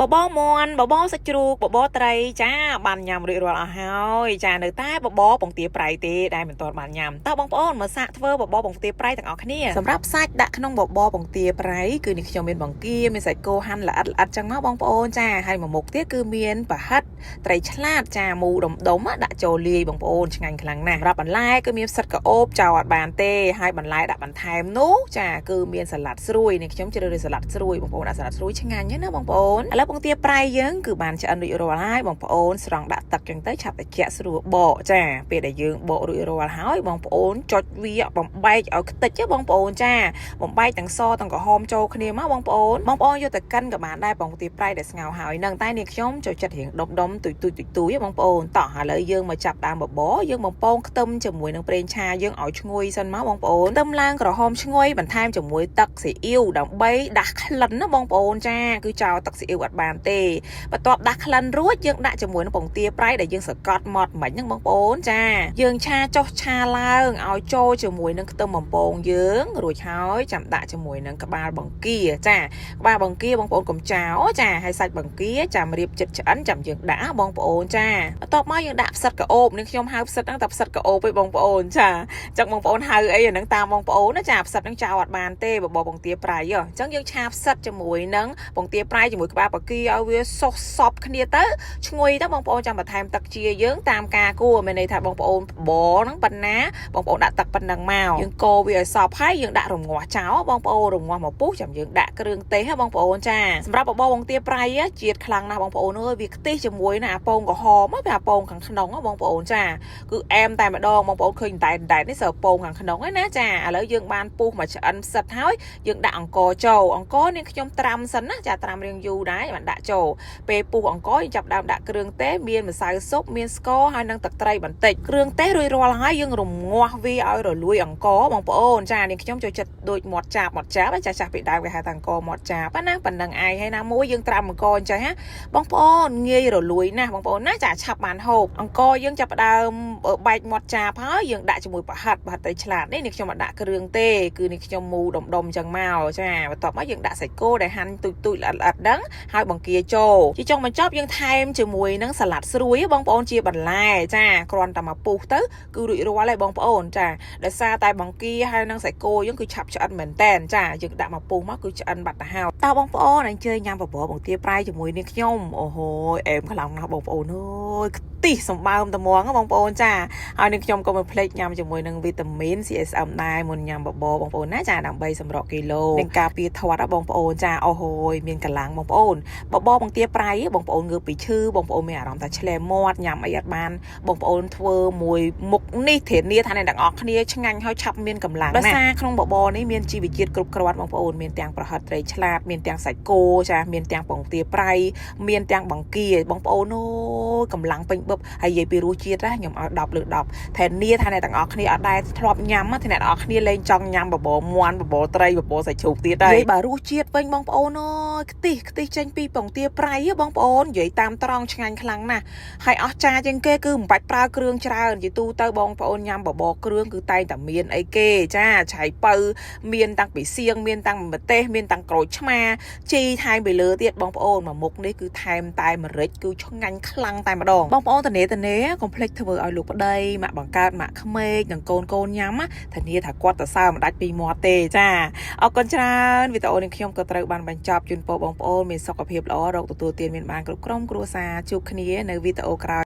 បបរមាន់បបរសាច់ជ្រូកបបរត្រីចាបានញ៉ាំរួចរាល់អស់ហើយចានៅតែបបរពងទាប្រៃទេដែលមិនទាន់បានញ៉ាំតើបងប្អូនមកសាកធ្វើបបរពងទាប្រៃទាំងអស់គ្នាសម្រាប់សាច់ដាក់ក្នុងបបរពងទាប្រៃគឺនេះខ្ញុំមានបង្គាមានសាច់គោហាន់ល្អិតល្អិតចឹងមកបងប្អូនចាហើយមួយមុខទៀតគឺមានប្រហិតត្រីឆ្លាតចាមូដុំដុំដាក់ចូលលាយបងប្អូនឆ្ងាញ់ខ្លាំងណាស់សម្រាប់បន្លែគឺមានផ្សិតក្អូបចោលអត់បានទេហើយបន្លែដាក់បន្ថែមនោះចាគឺមានសាឡាត់ស្រួយនេះខ្ញុំជ្រើសរើសសាឡាត់ស្រួយបងប្អូនដាក់សាឡាត់ស្រួយឆ្ងាញ់ណាស់បងប្អូនឥឡូវពងទាប្រៃយើងគឺបានឆ្អិនរួចរាល់ហើយបងប្អូនស្រង់ដាក់ទឹកចឹងទៅឆាប់ត្រជាក់ស្រួលបកចាពេលដែលយើងបករួចរាល់ហើយបងប្អូនចុចវាបំបែកឲ្យខ្ទេចបងប្អូនចាបំបែកទាំងសទាំងក្រហមចូលគ្នាមកបងប្អូនបងប្អូនយកទៅកិនក៏បានដែរពងទាប្រៃដែលស្ងោរហើយនឹងតែនេះខ្ញុំចូលចិត្តរៀងដុំដុំទុយទុយទុយទុយបងប្អូនតោះឥឡូវយើងមកចាប់ដើមបបរយើងបំពងខ្ទឹមជាមួយនឹងប្រេងឆាយើងឲ្យឈ្ងុយសិនមកបងប្អូនខ្ទឹមឡើងក្រហមឈ្ងុយបន្ថែមជាមួយទឹកស៊ីអ៊ីវដើម្បីដាស់ក្លិនណាបងប្អូនចាគឺចោលទឹកស៊ីអ៊ីវអត់បានទេបន្ទាប់ដាស់ក្លិនរួចយើងដាក់ជាមួយនឹងពងទាប្រៃដែលយើងសកត់ម៉ត់មិញហ្នឹងបងប្អូនចាយើងឆាចុះឆាឡើងឲ្យចូលជាមួយនឹងខ្ទឹមបំពងយើងរួចហើយចាំដាក់ជាមួយនឹងក្បាលបង្គាចាក្បាលបង្គាបងប្អូនកុំចោលចាហើយសាច់បង្គាចាំរៀបចិត្តឆ្អិនចាំយើងដាក់បងប្អូនចាបន្ទាប់មកយើងដាក់ផ្សិតក្អូបនេះខ្ញុំហៅផ្សិតហ្នឹងតែផ្សិតក្អូបឯងបងប្អូនចាអញ្ចឹងបងប្អូនហៅអីអាហ្នឹងតាមបងប្អូនណាចាផ្សិតហ្នឹងចោលអត់បានទេបបរពងទាប្រៃហ៎អញ្ចឹងយើងឆាផ្សិតជាមួយនឹងពងទាប្រៃជាមួយក្បាលបង្គាឲ្យវាសុសសពគ្នាទៅឈ្ងុយទៅបងប្អូនចាំបន្ថែមទឹកជាយើងតាមការគួរមានន័យថាបងប្អូនបបរហ្នឹងប៉ុណ្ណាបងប្អូនដាក់ទឹកប៉ុណ្ណឹងមកយើងកូរវាឲ្យសពហើយយើងដាក់រងាស់ចោលបងប្អូនរងាស់មកពុះចាំយើងដាក់គ្រឿងទេសហ៎បងប្អូនចាសម្រាប់បបរពងទាប្រៃជាតិខ្លាំងណាស់បងប្អូនអើយវាខ្ទិះជាមួយនឹងអាពងក្រហមវាអាពងខាងក្នុងបងប្អូនចាគឺអែមតែម្ដងបងប្អូនឃើញតែតែនេះសើពងខាងក្នុងឯណាចាឥឡូវយើងបានពុះមកឆ្អិនផ្សិតហើយយើងដាក់អង្ករចូលអង្ករនេះខ្ញុំត្រាំសិនណាចាត្រាំរៀងយូរដែរបានដាក់ចូលពេលពុះអង្ករយើងចាប់ដើមដាក់គ្រឿងទេសមានម្សៅស៊ុបមានស្ករហើយនិងទឹកត្រីបន្តិចគ្រឿងទេសរួចរាល់ហើយយើងរងាស់វាឲ្យរលួយអង្ករបងប្អូនចានេះខ្ញុំចូលចិត្តដូចមាត់ចាបមាត់ចាបចាចាស់ពីដើមគេហៅថាអង្ករមាត់ចាបណាប៉ុណ្ណឹងឯងហើយណាមួយយើងត្រាំអង្ករអញ្ចឹងណាបងប្អូនងាយរលួយណាស់បងប្អូនណាចាឆាប់បានហូបអង្ករយើងចាប់ដើមបែកមាត់ចាបហើយយើងដាក់ជាមួយប្រហិតប្រហិតត្រីឆ្លាតនេះនេះខ្ញុំអត់ដាក់គ្រឿងទេគឺនេះខ្ញុំមូដុំដុំអញ្ចឹងមកចាបន្ទាប់មកយើងដាក់សាច់គោដែលហាន់ទូចទូចល្អិតល្អិតហ្នឹងហើយបង្គាចូលជាចុងបញ្ចប់យើងថែមជាមួយនឹងសាឡាត់ស្រួយបងប្អូនជាបន្លែចាគ្រាន់តែមកពុះទៅគឺរួចរាល់ហើយបងប្អូនចាដោយសារតែបង្គាហើយនឹងសាច់គោយើងគឺឆាប់ឆ្អិនមែនតែនចាយើងដាក់មកពុះមកគឺឆ្អិនបាត់ទៅហើយតើបងប្អូនអញ្ជើញញ៉ាំបបរបង្គាប្រៃជាមួយនឹងខ្ញុំអូហូអែមខ្លាំងណាស់បងប្អូនអើយខ្ទិះសម្បើមត្មងបងប្អូនចាហើយនឹងខ្ញុំក៏មិនភ្លេចញ៉ាំជាមួយនឹងវីតាមីន CSM ដែរមុនញ៉ាំបបរបងប្អូនណាចាដើម្បីសម្រកគីឡូនិងការពារធាត់បងប្អូនចាអូហូយមានកម្លាំងបងប្អូនបបរបង្គាប្រៃបងប្អូនងើបពីឈឺបងប្អូនមានអារម្មណ៍ថាឆ្លែមាត់ញ៉ាំអីអត់បានបងប្អូនធ្វើមួយមុខនេះធានាថាអ្នកទាំងអស់គ្នាឆ្ងាញ់ហើយឆាប់មានកម្លាំងណាស់ដោយសារក្នុងបបរនេះមានជីវជាតិគ្រប់គ្រាន់បងប្អូនមានទាំងប្រហិតត្រីឆ្លាតមានទាំងសាច់គោចាមានទាំងពងទាប្រៃមានទាំងបង្គាបងប្អូនអូយកម្លាំងពេញបឹបហើយនិយាយពីរសជាតិណាខ្ញុំឲ្យ10លើ10ធានាថាអ្នកទាំងអស់គ្នាអត់ដែលធ្លាប់ញ៉ាំថាអ្នកទាំងអស់គ្នាលែងចង់ញ៉ាំបបរមាន់បបរត្រីបបរសាច់ជ្រូកទៀតហើយនិយាយបើរសជាតិវិញបងប្អូនអើយខ្ទិះខ្ទិះចេញពីពងទាប្រៃបងប្អូននិយាយតាមត្រង់ឆ្ងាញ់ខ្លាំងណាស់ហើយអស់ចាជាងគេគឺមិនបាច់ប្រើគ្រឿងច្រើននិយាយទូទៅបងប្អូនញ៉ាំបបរគ្រឿងគឺតែងតែមានអីគេចាឆៃពៅមានតាំងពីសៀងមានតាំងម្ទេសមានតាំងក្រូចឆ្មាជីថែមពីលើទៀតបងប្អូនមួយមុខនេះគឺថែមតែម្រេចគឺឆ្ងាញ់ខ្លាំងតែម្ដងបងប្អូនតនេតនេកុំភ្លេចធ្វើឲ្យលោកប្តីម៉ាក់បង្កើតម៉ាក់ក្មេកនិងកូនកូនញ៉ាំធានាថាគាត់ទៅសើមិនដាច់ពីមាត់ទេចាអរគុណច្រើនវីដេអូនេះខ្ញុំក៏ត្រូវបានបញ្ចប់ជូនពរបងប្អូនមានសុខភាពល្អរកទទួលទានមានបានគ្រប់ក្រុមគ្រួសារជួបគ្នានៅវីដេអូក្រោយ។